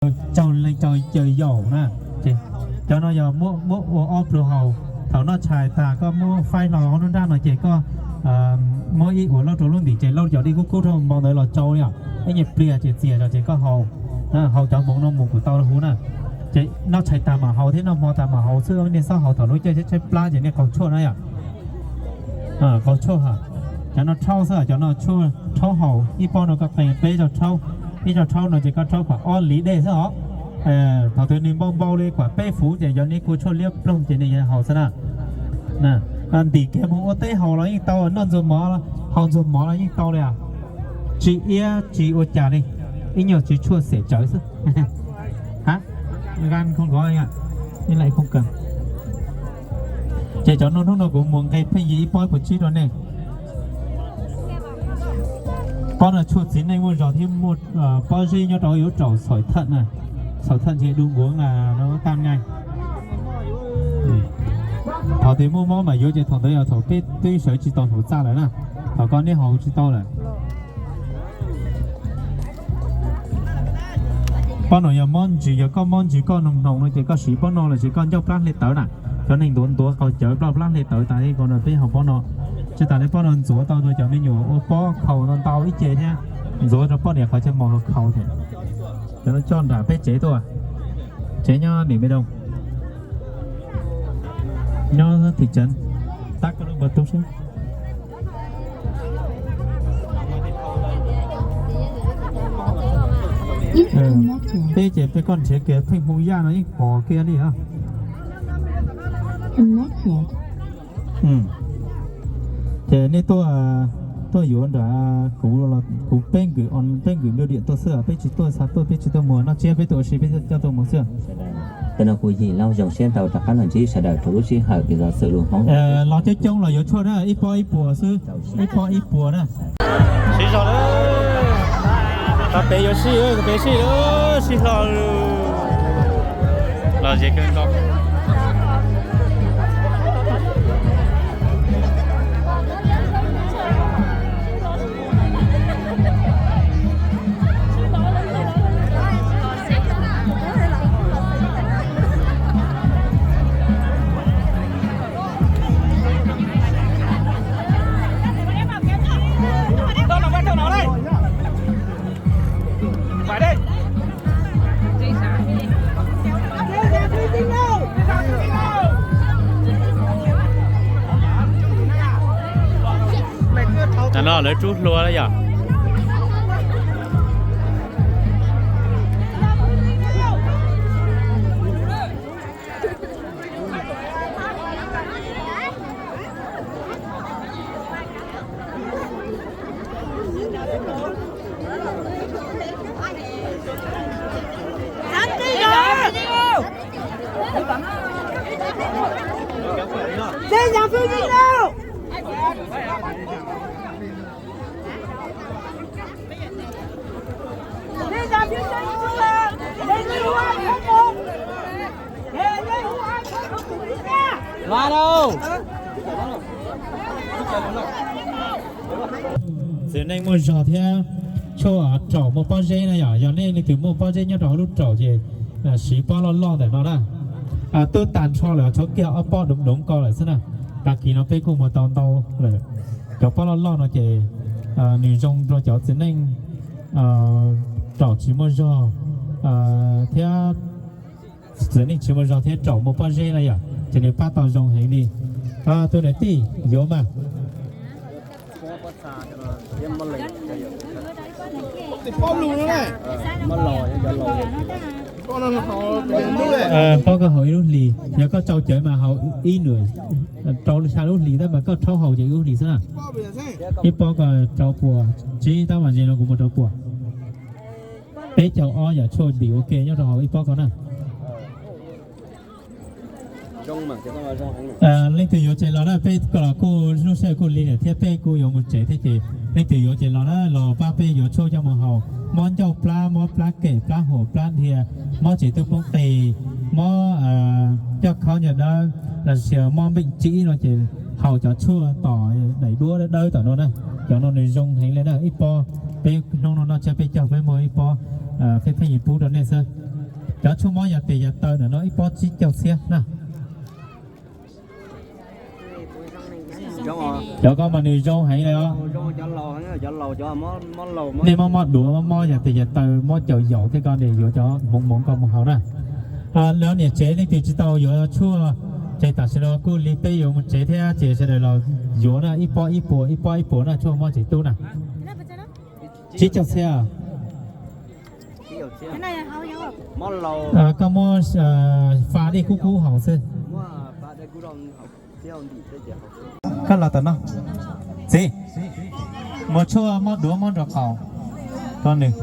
Tsaug leej tsaug caw yaum na. Ces cov no yog muab ua ob pluag haus. Thaum noj tshais tas koj muab faib hlo ob lub nrab no ces koj muab ib ua lauj rau lub ntim ces lauj cov dej kub kub dhau npau ntawd los tsau li os. Ib nyuag pliag ces txias los ces koj haus. Haus cov hmoov no mus kuv tau huv na. Ces noj tshais tas mam haus thiab noj hmo tas mam haus xwb, nej txhob haus thaum lub caij tshaib plab ces nej qaug tshuaj na yom. Qaug tshuaj ha. Cov no rhaub xwb, cov no rhaub haus. Ib pob no koj qee peb zaug rhaub, ib zaug rhaub no ces koj rhaub pam ob liv dej xwb os. Thaum twg nws npau npau li pam peb fuv ces yog nej kua tshuaj liab ploog ces nej yuav haus xwb na. Ntim kiag mus ua teb haus los yeej tau, noj ntxuag mov, haus ntxuag mov los yeej tau li os. Tsis iab tsis ua cas li, ib nyuag tsis tshuaj xem tsawv xwb. Ces cov no hnub no kuv mus nqe pheej yig ib pob ib puas tsib rau nej. Pob no tshuaj txiv neej muaj zog thiab muaj pob zeb nyob rau yuav raum xauv thawj, xauv thawj ntshe du nkuav na, no tag ngai. Thaum twg muaj mob mas yuav ces thaum ntawd yog thaum peb twb sawv tsis tau hauv txaj lawm na. Thaum koj neb haus tsis tau lawm. Pob no yog mob ntsws, yog koj mob ntsws koj hnoos hnoos no ces koj siv pob no los sis koj ncauj plab hle tawv na. Cov neeg ntuav ntuav qaug cawv plab hle tawv tas li ko no peb haus pob no. Tsis tas li pob no ntxuav tau rau cov me nyuam ua pob khaus ntau ntau ib ce thiab, ntxuav rau poj niam qhov chaw mos khaus thiab. Cov no coj nram peb tsev tuaj, tsev nyob nim me doo, nyob thim tsev, tab koj lub npawg tub seb. Peb ces peb koj nrhiav kiag pheej hmoo yaj no yeej pom kiag li os. Ces nej tuaj, tuaj yuav nram kuv, kuv peb nkwm, peb nkwm npia diam tuaj xwb, peb tsis tuaj xa tuaj, peb tsis tuaj muag noj tsiab, peb tuaj ua si peb coj tuaj muag xwb. Tam no kuv yim lauj zoo siab ntau rov qab los ntsib sawv daws rau lub sij hawm kws zov xwm lus Hmoob. Los coob coob los yuav tshuaj na, ib pob ib puas xwb, ib pob ib puas na. Sib zog, rov pem yuav sib, pem sib, sib hlo. Los ze kawg nkaus. Tam no lawv rub hlua lawm yom. Txiv neej muaj zog thiab tshuaj raum muaj pob zeb na yom, yog nej leej twg muaj pob zeb nyob rau hauv lub raum ces siv pob loj loj ntawm no na. Twb tag nrho lawm, tshuav kiag ob pob doov doov ko lawm xwb na. Tag kis no peb kuj muag tau ntau lawm. Cov pob loj loj no ces nws zoo rau cov txiv neej raum tsis muaj zog thiab txiv neej tsis muaj zog thiab raum muaj pob zeb na yom, ces nws pab tau zoo heev li. Tus niam tij yuav mas. Pob koj haus ib lub hlis, yog koj tsau cawv mas haus ib nws rau xya lub hlis tab mas koj rhaub haus ces ib lub hlis xwb na. Ib pob ko rau puas tsib tab mas ze no kuv muag rau puas. Peb caug ob yam tshuaj ntim ua ke nyob rau hauv ib pob ko na. Leej twg yuav ces los na, peb ko los kuj lub sij hawm kuj lig lawm thiab peb kuj yuav mus tsev thiab ces leej twg yuav ces los na, los pab peb yuav tshuaj coj mus haus. Mob ncauj plab, mob plab kem, plab huam, plab dhia, mob tsev tub poob qis, mob coj khaub ncaws dawb, los sis mob npeej tsib no ces haus cov tshuaj tom daim duab dawb dawb tom no na. Cov no nws zoo heev li na, ib pob peb hnub no noj tsiab peb caug peb muag ib pob, pheej pheej pub rau nej xwb. Cov tshuaj mob yam tes yam taw ntawm no ib pob tsib caug txhiab na. Cov ko mas nws zoo heev li os. Nej mob mob duav, mob mob yam tes yam taw, mob caum yaum tej ko ces yuav cov hmoov hmoov ko mus haus na. Lawv niam tsev leej twg tsis tau yuav tshuaj ces tam sim no kuj li peb yuav mus tsev thiab ces sawv daws los yuav na, ib pob ib puas, ib pob ib puas na, tshuaj mob tsev tub na. Tsib caug txhiab. Koj muab fa dej kub kub haus xwb. Koj los tom no. Txiv, muag tshuaj mob duav mob nraub qaum rau nws.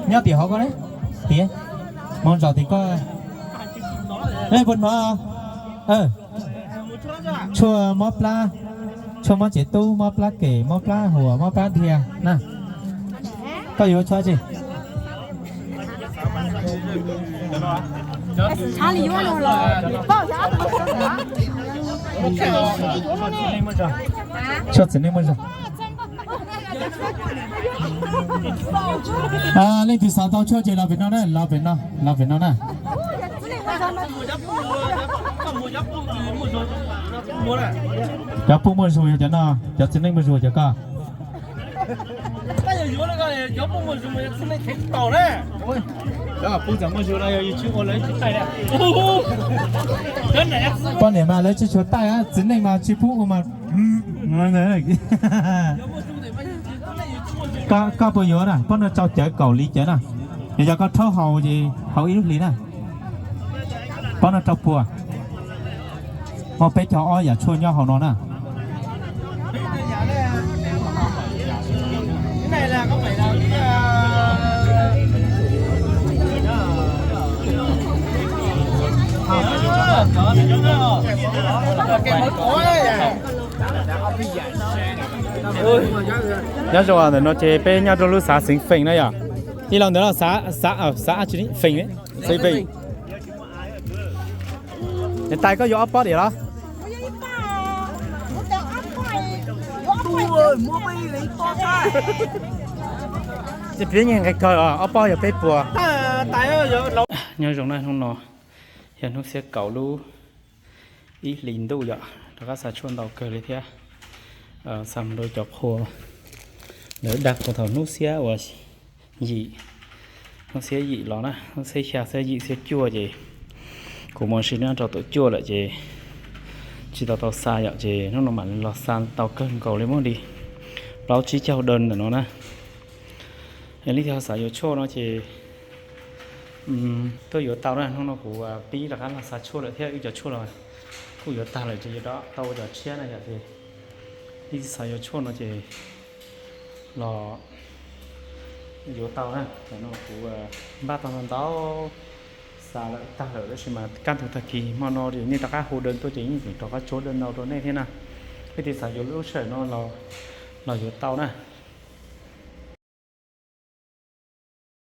Nyob tim hauv ko, tiav, mus zaum tim ko. Puas hnov? Tshuaj mob plab, tshuaj mob tsev tub, mob plab kem, mob plab huas, mob plab dhia na. Koj yuav tshuaj tsi? Tshuaj txiv neej muaj zog. Leej twg xav tau tshuaj ces los pem no na, los pem no, los pem no na. Cov puj muaj zog yog cov no, cov txiv neej muaj zog cov ko. Poj niam mas lawv tsis tshua taij, txiv neej mas tsis pub ua mas. Koj puas yuav na, pob no rau cawv kaum li cawv na. Yog yog koj rhaub haus ces haus ib lub hlis na. Pob no rau puas. Muaj peb caug ob yam tshuaj nyob hauv no na. Nyob zoo, ntawm no ces peb nyob rau lub xav Xeev Feem na yom. Ib los ntawd los xav, xav, xav Feem, Xeev Feem. Niam tais, koj yuav ob pob diam los? Ces piav nyeag nqe kawg, ob pob yog peb puas. Nyob zoo na, hnub no yog hnub xiab kaum lub ib hlis ntuj yom, rov qab xa tshuaj ntau kawg li thiab. Xa mus rau cov qhua, lawv dag qhua thaum hnub xiab uas yim, hnub xiab yim los na, hnub xiab xya, xiab yim, xiab cuaj ces kuv mus sim nyob rau tom cuaj lawm ces tsis tau tau xa yom, ces hnub no mam li los xa tau kawg nkaus li, muaj li plaub tsib caug đơn ntawm no na. Leej twg ho xav yuav tshuaj no ces tuaj yuav tau na. Hnub no kuv pib rov qab los xa tshuaj lawm thiab, wb cov tshuaj los kuj yuav tag lawm ces yuav rov tau ua cov tshiab na yom. Ces leej twg xav yuav tshuaj no ces los yuav tau na. Tam no kuv npaj tau ntau ntau, xa lawm tag lawm, tab sis mas kaj ntug tag kis hmo no nej rov qab hu đơn tuaj ces yeej tseem rov qab tsuab đơn ntau rau nej thiab na. Leej twg xav yuav lub sij hawm no los yuav tau na.